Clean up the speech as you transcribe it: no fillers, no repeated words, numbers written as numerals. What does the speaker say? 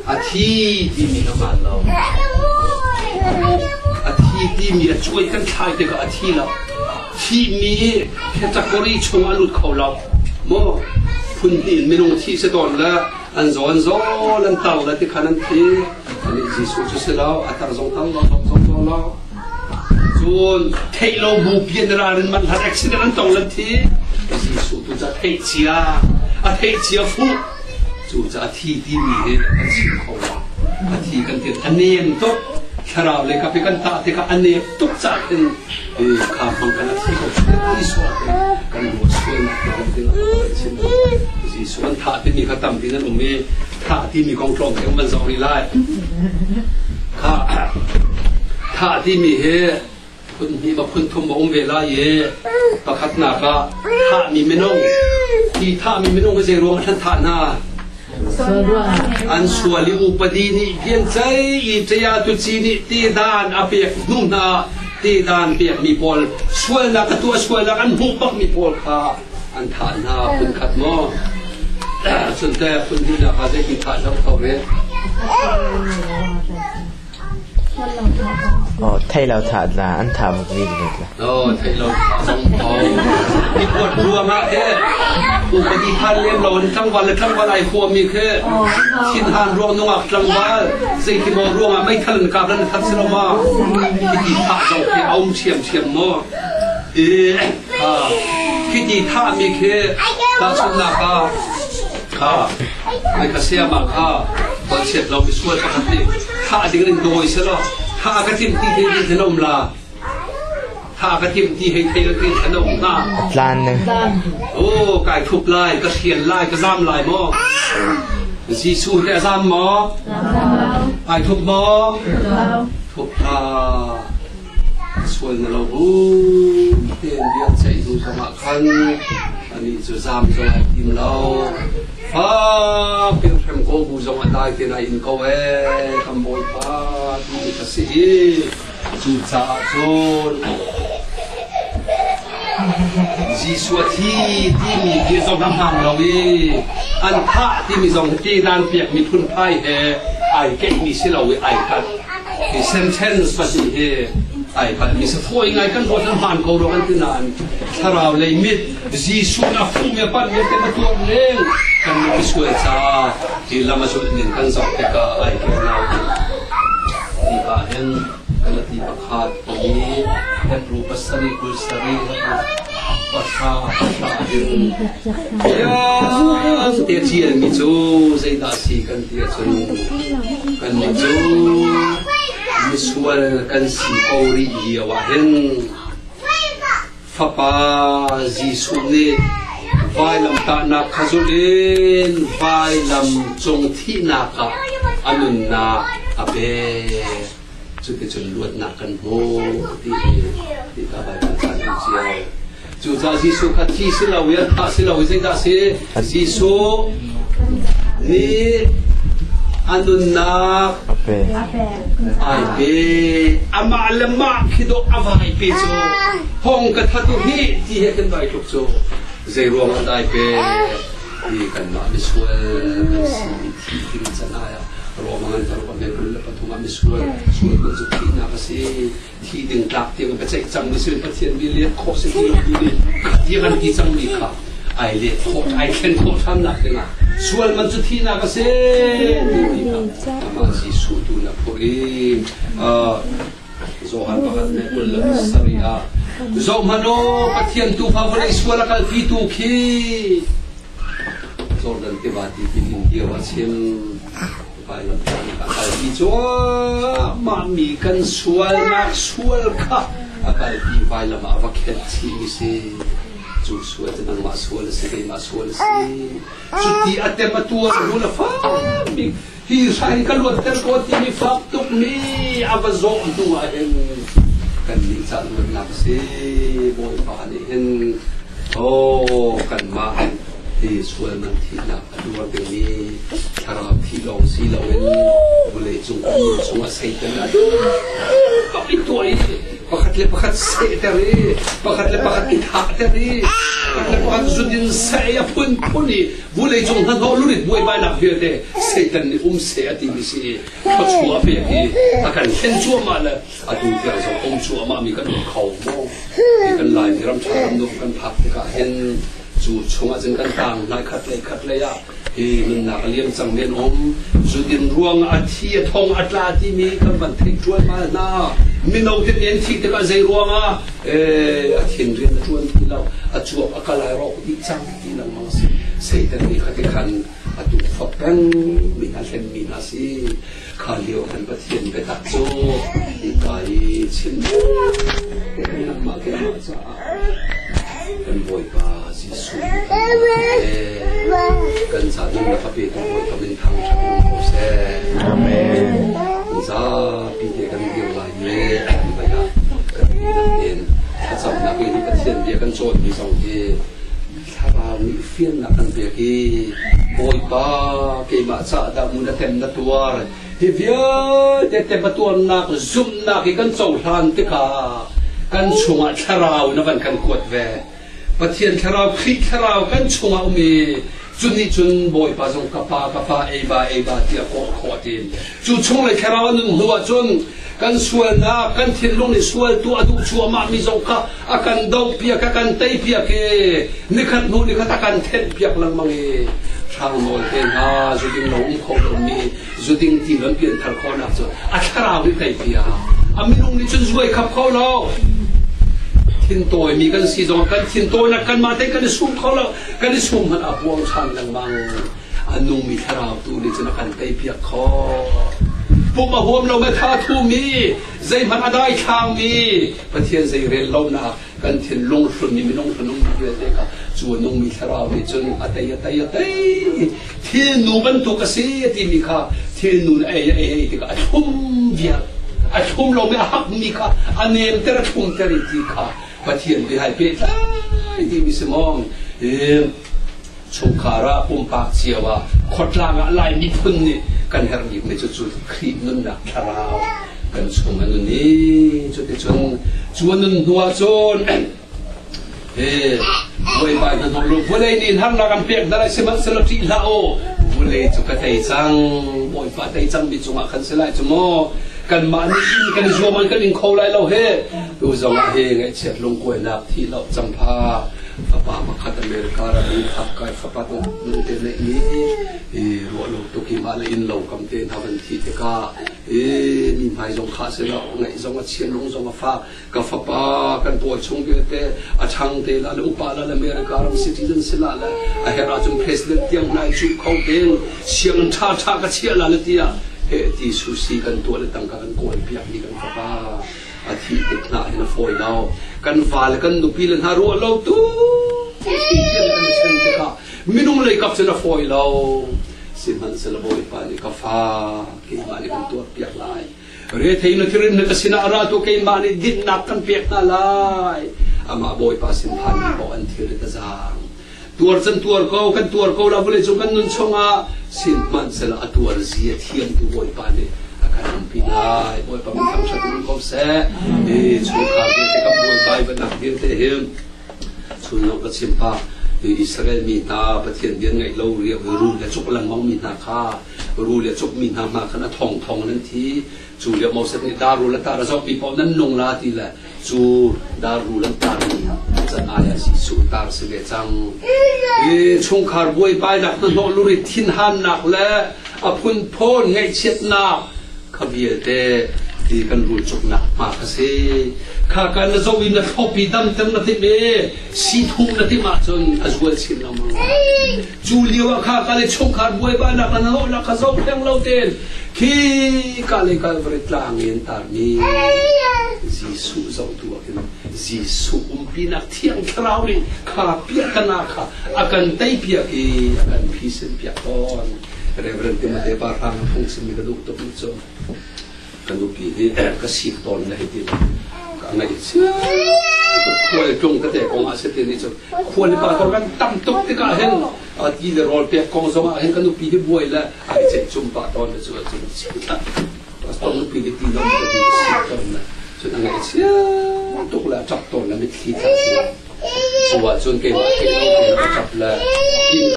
A thi timi a hmaan lo. A thi timi a cuai kan thlai tikah a thi lo. Thihmi category chung a lut kho lo. Maw phun hnih in minung thi si tawn le an zaw an zaw an tar le tikhan an thi. Anih Jesuh cu si lo, a tar zong tar lo, zong zong zong lo. Cun theih lo bu pian ralrin manh hlan accident an tong lan thi. Jesuh tu ca theih cia, a theih cia fuh. Cu ca a thi timi hi kan chim kho lo. A thi kan ti a nem tuk. Thlarau le kapi kan tah tikah a nem tuk ca khin kha hmang kan a thi ko ti sual te kan ruah sual nak te kan ti chim. Jesuh an thah timi kha tampi nan um i thah timi kong tlawm te um an zoh rih lai. Kha thah timi hi phun hnih ma phun thum ma um ve lai i pakhatnak ah thahmi minung hi thahmi minung hi zei ruang ah thah hna an sual i upadi nih bian cei i ṭaya tuci nih tedan a pek hnu hna tedan pekmi pawl sualnak a tuah sualnak an hmuh bakmi pawl kha an thah hna phun khat maw cun te phun hnihnak ah zeiti thah lo kho ve Oh, thei lo thah la an thah bak vi la. Oh, thei lo thah zong ko. I kuat ruang ah ke upadi phan lem lo in tlangval le tlangval ai huam mi khi thinhan ruang nungak tlangval zeiti maw ruang ah meithal in kap lan that si lo ma hiti thah zong khi a um ṭhiam ṭhiam maw i Khiti thahmi khi tahchunhnak ah kha mai kha sayama kha chiat lo misual pakhat nih thah ding in dawi selaw thah ka timh ti thei ding an um la thah ka timh ti hei thei ti an um na tlan ne oh kai thup lai ka hrial lai ka zam lai maw Jesuh he a zam maw ai thup maw thup la Sual na lo bu tein biak ceih hnu zongah khan anih cu zaam zong ai tim lo. Fak in hrem ko bu zong a dai te na in ko ee kan Bawipa ti ka si i cucaah cun Jesuh a thi timi bia zong a hmaan lo i an thah timi zong hi dan pekmi phunphai he ai keihmi si lo i ai kat. Hi sentence pahnih hi ai palhmi si fawi ngai kan ruat an hmaan ko rua kan ti nain thlarau lei mit Jesuh na fuh me panh me te ma tuar leng kan mi sual ca hi lam a zulh ning kan zoh tikah ai kel lo ti ka hin Galati pakhat pali Hebru pasarih 20 Hebru pahra pahra in te ṭialmi cu zeidah si kan ti ahcun kannih cu misual kan si ko rih lio ah hin Fapa Jesuh nih vailamtahnak kha zulh in vailam cung thihnak ah a nunnak a pek. Cuticun luatnak kan hmu ti hi ti ka Baibal ca in cio. Cucaah Jesuh kha thi si lo i thah si lo i zeidah si? Jesuh nih a nunnak ai pe. Amah le mah khi dawh a vai pe cu hong ka that u hi ti he kan vai tluk cu zei ruang ah dai pe ti kanmah misual kan si thi ding can ai ah Roma ngan paruk a 23 ah misual sual cu thihnak a si thi ding tlak tiang biaceih cangmi si Pathian nih let khawh si ti lo ti nih ti kan ti cangmi kha ai let khawh ai thlen khawh ṭhan nak dingah sual man cu thihnak a si timi kha amah Jesuh tu na phurh i Johan pakhat le 27 ah zohhmanh aw Pathian tufa vawlei sual a kalpitu khi Jordan tiva ti in dio a chim Vailam a kalpi cuahmahmi kan sualnak sual kha a kalpi vailam ah va khenh chihmi si. Cu sual cu nangmah sual a si, keimah sual a si. Cuti a tem a tuar hnu na fak bik hi hrai ka luatter ko timi fak tukmi a va zawh hnu ah hin kan nih ca luatnak a si. Bawipa nih hin oh kanmah hi sual man thihnak a tuar dingmi thlarau thi lawng si loin vawlei cung kan nun chungah Satan a duh i tuah i Pakhat le pakhat sehter i pakhat le pakhat i thahter i pakhat le pakhat zun in seh a phunphun i vuleicung hnahnawh lurit buaibainak vialte Satan nih um seh a timi si i thluachuah a pek i a kan hlen cuahmah le atu tiang zong um cuahmah mi kan um kho maw? Hi kan Laimi ram ṭha ram nuam kan phak tikah hin cu chungah cun kan tang hna khat lei khat lei ah hi nunnak a liam cang men um zudin ruang a thi a thong a tla timi kan van theih ṭualmal hna. Mino tete an thih tikah zei ruangah a thin rian a ṭuan ti lo, a cuap a kal ai rawk dih cang ti lengmang si. Satan nih khati khan a tukforh peng mi hna hlen mi hna si. Kha lio kan Pathian biatak cu hika i chim nangmah keimah caah kan Bawipa Jesuh kan ca nunnak a petu Bawipa min thangṭhat in ko seh. Amen. Zapi te kan dir lai i vai ah kan dihlak tein thlacamnak in Pathian bia kan cawnmi zong hi Thlarau nih fiannak kan pek i Bawipa keimah caah dah mu na tem na tuar? Hi vialte tematuarnak zumhnak hi kan cohlan tikah kan chungah thlarau na van kan kuat ve. Pathian thlarau, Khrih thlarau kan chungah um i cu nih cun Bawipa zong ka pa, ka pa, ei ba, ei ba tiah kawh khawh a tim. Cu chunglei thlarau a nun hnu ahcun kan sualnak, kan thinlung nih sual tuah a duh cuahmah mi zong kha a kan dohpiak, a kan teipiak i nikhat hnu nikhat a kan thenhpiak lengmang i hrang nawl te hna zuding lo um kho lomi zuding ti kan pianthar khawhnak cu a thlarau nih teipiak. A minung nih cun zuai khap kho lo. Thintawi mi kan si zong kan thintawinak kanmah te kan i sum kho lo, kan i sum hmanh a huang ṭhan lengmang. A nungmi thlarau tu nih cun a kan teipiak khawh. Pum a huam lo me tha thumi, zeihmanh a daithlangmi, Pathian zei rel lonak kan thinlung hlunmi minung hlun ummi vialte kha cu a nungmi thlarau nih cun a tei a tei a tei. Thilnu bantuk a si a timi kha thilnu na ei a ei ei tikah a thlum viar. A thlum lomi a hakmi kha a nemter a thlumter i ti kha Pathian bia hai pehtlai timi si maw? Chungkhar ah, pumpak cio ah, khuatlang ah Lai miphun nih kan herh bikmi cu cu Khrih nunnak thlarau kan chung a nun i cuticun cu a nun hnu ahcun Bawipa hna hnawh lu vawlei nih harnak an pek hna lai, sihmanhsehlaw ṭih hlah u, vawlei cu ka tei cang. Bawipa tei cangmi cungah khan si lai cu mu. Kanmah nih in kan i zuam an kan ing kho lai lo he. Tu zong ah hi ngaihchiat lungkuainak thih lo cangpha fapa pakhat America ram in phak kai fapa nung te neih mi i ruah lo tuk i mah le inn lo kam te hna van thi tikah i mi hmai zong kha si lo, ngaih zong a chia, lung zong a fak. Ka fapa kan pawl chung vialte a ṭhang te la le upa la le America ram citizen si la le a herh ahcun president tiang hna i cuh kho tein sianginn ṭha ṭha ka chiah la le tiah he ti susi kan tuah le tangka kan kawl piak mi kan fapa a thih tik hna hin a fawi lo. Kan va le kan nupi le hna ruah lo tu kan chen tikah minung lei kap cun a fawi lo. Sihmanhsehlaw Bawipa nih ka fa keimah nih kan tuah piak lai, rethei na thirim na ka sinah ra tu, keimah nih dinhnak kan pek hna lai. Amah Bawipa sin phan mi paoh an thil a zaang. Tuar can tuar ko, kan tuar ko la vawlei cung kan nun chungah. Sihmanhsehlaw a tuar zia thiamtu Bawipa nih a kan umpi lai. Bawipa min thangṭhat um ko seh. Hi chungkhar vialte kan buaibai bannak vialte hin chun zong ka chim pah. Israel mi hna Pathian bia ngaih lo riau i rul le cuk lengmang mi hna kha, rul le cuk mi hna hna khan a thongthong nan thi. Cu lio Moses nih dar rul a tar a zohmi paoh nan nung la ti le cu dar rul an tarmi can ai ah Jesuh tar si ve cang. I chungkhar buaibainak, hnahnawh lurit, thinhannak le a phunphun ngaihchiatnak kha vialte ti kan rul cuknak hma kha si. Kha kan na zoh i na thlop i damter na timh i si thuh na timh ahcun a zual chin lengmang. Cu lio ah kha ka le chungkhar buaibainak le hnahnawhnak kha zoh hleng lo tein khi ka le Kalvari tlang i an tarmi Jesuh zohtu ah khin Jesuh umpinak Thiang Thlarau nih kha piahtana kha a kan teipiak i a kan phisin piak tawn. Reverend Timote pa hrang a phungchimmi ka duh tuk mi cu ka nupi hi ka sik tawn le hei ti ka ngaih chia khual tlung tete kong ah si ti ni cu khual le pastor kan tam tuk tikah hin ti le rawl pek kong zong ah hin ka nupi hi buai le ai ceih cum pah tawn le cu cun pastor nupi hi ti lo ka ti sik tawn le. Cun a ngaihchia tuk le a ṭap tawn le mitthli tla cu. Cu ah cun keimah theih lo tein a ṭap le inn.